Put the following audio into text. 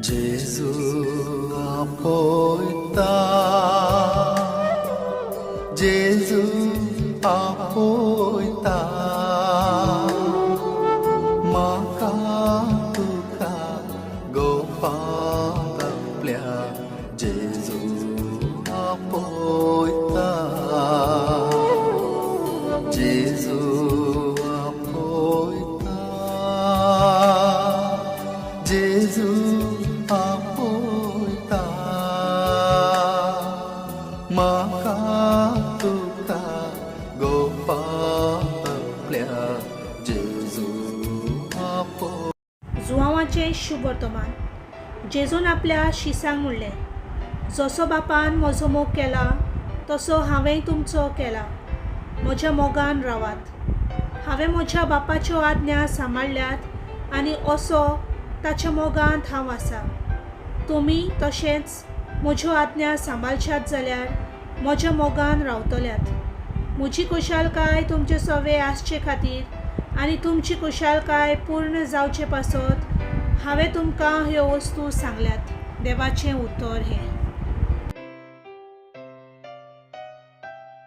जेजू आपयता, जेजू आपयता, म्हाका तुका गोपांत आपल्या जेजू आपयता, जेजू आपयता, जेजू आपयता, म्हाका तुका गोपांत आपल्या जेजू आपयता. जुवांवाचें शुभवर्तमान. जेजून आपल्या शिसांक म्हणलें, जसो बापान म्हजो मोग केला तसो हांवेंय तुमचो केला. म्हज्या मोगान रावात. हांवें म्हज्या बापाच्यो आज्ञा सांबाळ्ळ्यात आनी असो ताच्या मोगांत हांव आसा. तुमी तशेंच म्हज्यो आज्ञा सांबाळशात जाल्यार म्हज्या मोगान रावतल्यात. म्हजी खुशालकाय तुमचे सवे आसचे खातीर आनी तुमची खुशालकाय पूर्ण जावचे पासत हांवें तुमकां ह्यो वस्तू सांगल्यात. देवाचें उतर हें.